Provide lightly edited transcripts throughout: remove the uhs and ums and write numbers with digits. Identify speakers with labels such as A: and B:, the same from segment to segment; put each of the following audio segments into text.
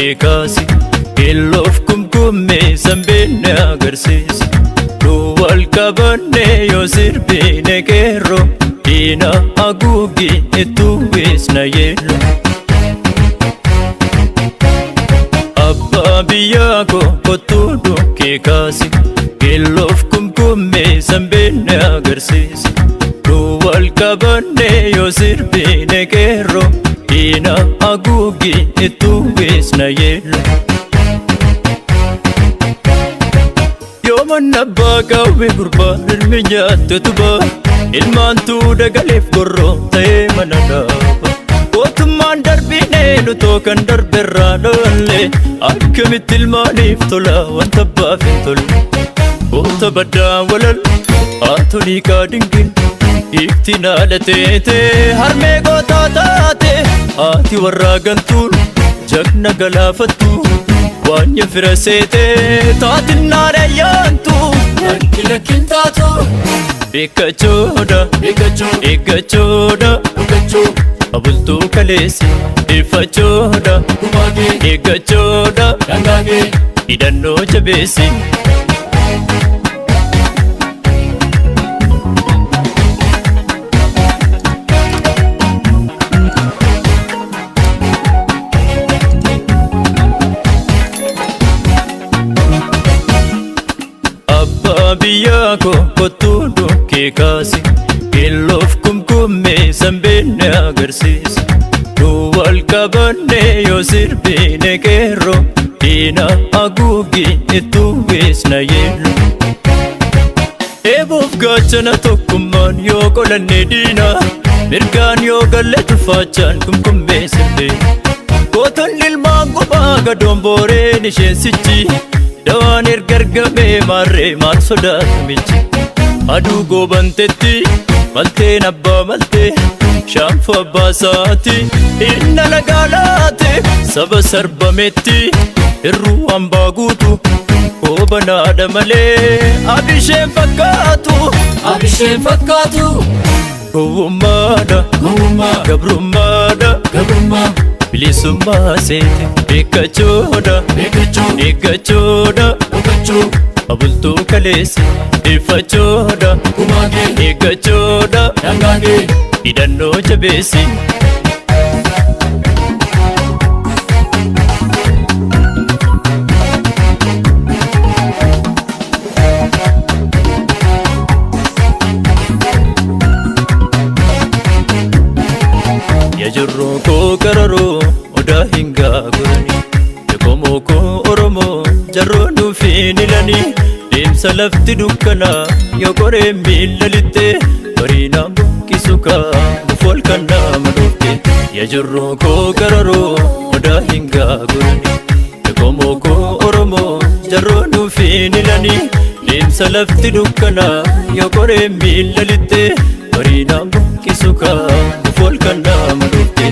A: Dhukkee kaasi keelloof kumkummee sanbeenne agarsiisa. Nu wal qabanne yoo sirbine qeerroo diina haguugi itti uwwisna yeelloo. Abbaa biyyaa koo kottuu dhukkee kaasi keelloof kumkummee sanbeenne agarsiisa. Nu wal qabanne yoo sirbine qeerroo diina haguugi itti uwwisna yeelloo. Yoo manna abbaa qawwee gurbaa ilmi nyaatte tubaa ilmaantuu dagaleef gorroo ta'ee mana dhaaba. Gootummaan darbinee nutoo kan darberraa dhoolle akkamitti ilmaaniif tola wanta abbaaf hin tolle. Goota baddaa walal haatolii kaadingin iftiin haadha teete harmee gootaa taate haati warraa gantuun jagna galaafattu waanya fira seete taatinnaadha yaantu.
B: Lakki lakkin taatu.
A: Beekachoodha
B: Beekachuu.
A: eeggachoodha
B: Dhugachuu.
A: abultuu kaleessi ifachoodha
B: Gumaagee.
A: eeggachoodha
B: Dangaagee.
A: hidhannoo jabeessi. Abbaa biyyaa koo kottuu dhukkee kaasi keelloof kumkummee sanbeenne agarsiisa. Nu wal qabanne yoo sirbine qeerroo diina haguugi itti uwwisna yeelloo. Eeboof gaachana tokkummaan yoo qolanne diina mirgaan yoo galle tulfaachaan kumkummee sirbee. Gootonni ilmaan gubaa gadoon booreen isheen sichi dawaan erga argamee maarree maal sodaatu michi. Aduu goobantetti malteen abbaa maltee shaanfoo abbaa saati inna lagaalaate saba sarbametti hirruu hambaa guutu goobanaadha malee abisheen fakkaatu.
B: Abisheen fakkaatu.
A: Gowwummaadha
B: Gowwummaa.
A: gabrummaadha
B: Gabrummaa.
A: bilisummaa seete beekachoodha
B: Beekachuu.
A: eeggachoodha
B: Dhugachuu.
A: abultuu kaleesse ifachoodha
B: Gumaagee.
A: eeggachoodha
B: Dangaagee.
A: hidhannoo jabeessi. Yajirroo koo qararoo odaa hin gaagurani Qomoo koo Oromoo jarroo nuufiin ilanii deemsa lafti dukkanaa yoo qoree miilla lixxee bariinaan buqqisu kaa bufool kan nama dhufte. Yajirroo koo qararoo odaa hin gaagurani Qomoo koo Oromoo jarroo nuufiin ilanii deemsa lafti dukkanaa yoo qoree miilla lixxee bariinaan buqqisu kaa bufool kan nama dhufte.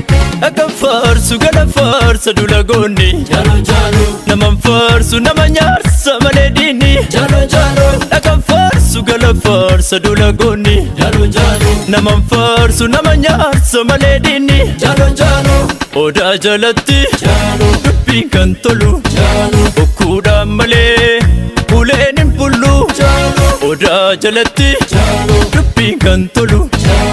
A: Akka faarsu gala faarsa dula goonni
B: Jaaloo jaaloo.
A: naman faarsu nama nyaarsa malee diinni.
B: Jaaloo jaaloo.
A: Dhakan faarsu gala faarsa dula goonni
B: Jaaloo jaaloo.
A: naman faarsu nama nyaarsa malee diinni.
B: Jaaloo jaaloo.
A: Odaa jalatti
B: Jaaloo.
A: dubbiin kan tolu
B: Jaaloo.
A: bokkuudhaan malee uleen hin bullu.
B: Jaaloo.
A: Odaa jalatti
B: Jaaloo.
A: dubbiin kan tolu
B: Jaaloo.